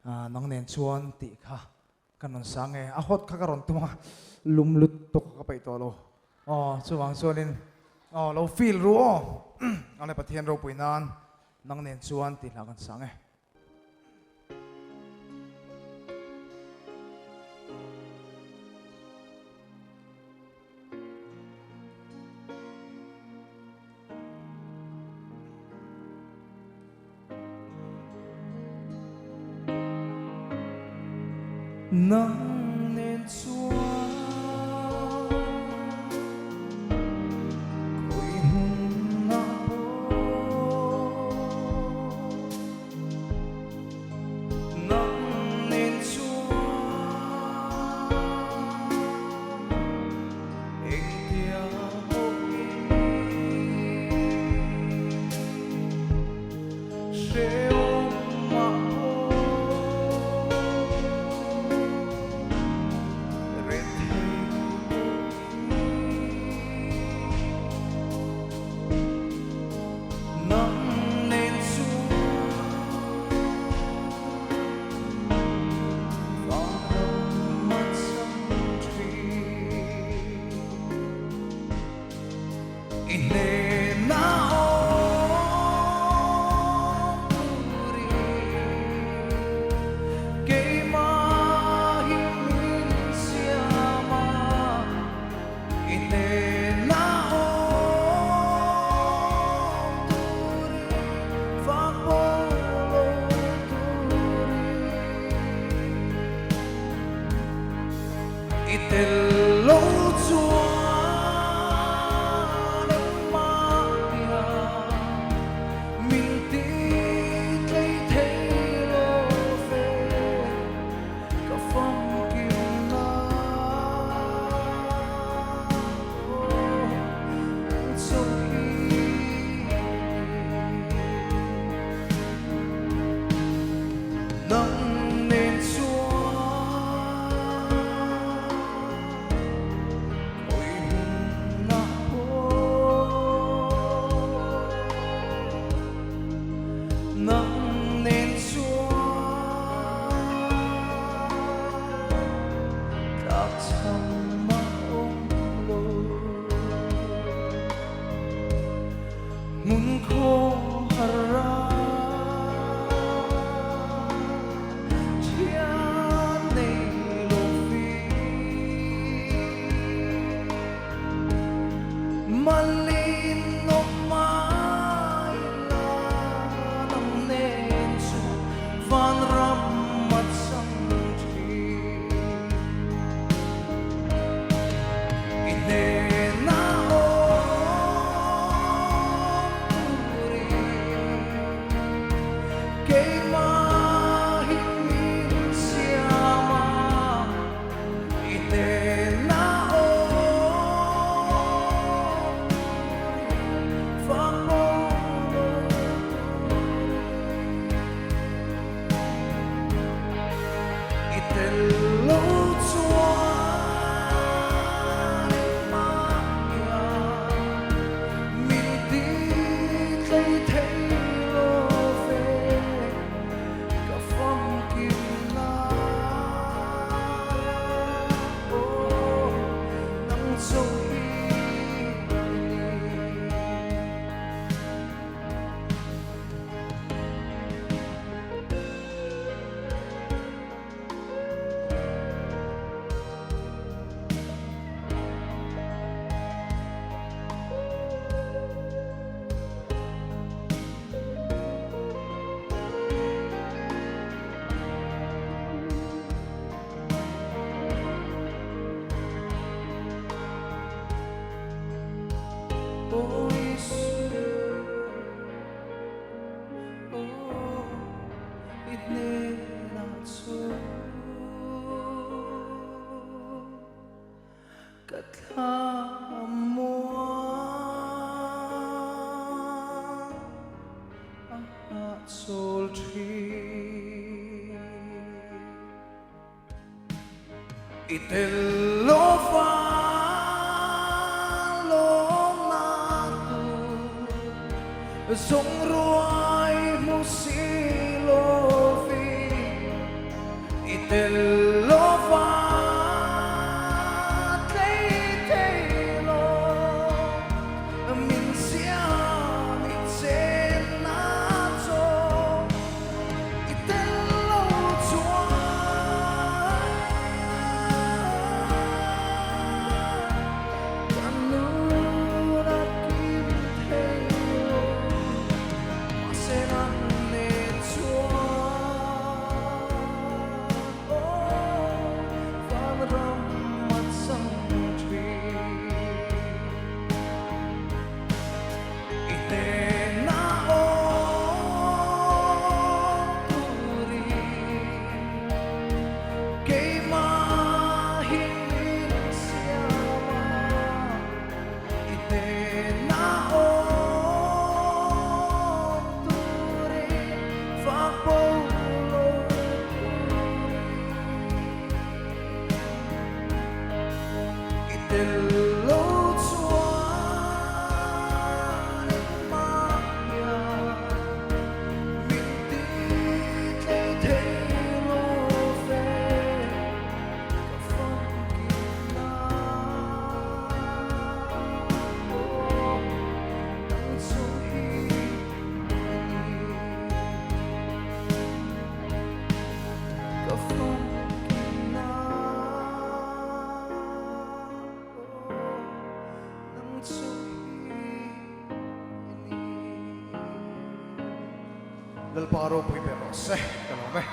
Nang nen chuan tih kha ka rawn sang e, a hot kha ka rawn tum a, lum lutuk ka peih tawh lo. Aw chuvang chuanin aw lo feel ru aw, ale Pathian ropui nan nang nen chuan tih hla kan sang e. Nang nen chuan khawi hmun ah pawh Nang nen chuan engtia pawhin Hrehawm mah pawh rethei pawhin Nang nen chuan vanram a chang thin. I hnena awm turin keimah hi min siam a, i hnena awm turin fak pawh lo turin I tel lo chuan engmah tia min ti tlei thei lo ve ka famkim na aw chauh hi. Nang nen chuan khawi hmunah pawh Nang nen chuan tlakchham a awm lo. Hmun khawhar a thian nei lo fi. Malin awm mai la nang nen chu vanram a chang thin. I hnena awm turin keimah hi min siam a, i hnena awm turin fak pawh lo turin I tel lo chuan engmah hian min ti tlei thei lo ve ka famkim na aw nang chauh hi ni. Aw Isu. Aw, i hnenah chuan ka thlamuan a hahchawl thin. I tel lo va lawm na tur zawng ruai hmu si lovin. tel lova tlei thei lo min siam i chenna chaw i tel lo chuan ka nun a kim thei lo mahse nang nen chuan aw vanram a chang thin. I hnena awm turin keimah hi min siam a, i hnena awm turin fak bo lo turin i tel lo chuan engmah hian min ti tlei thei lo ve ka famkim na aw nang chu hi i ni. Ka famkim na aw nang chu hi i ni. Lalpa ropui ber rawh se ka lawm e.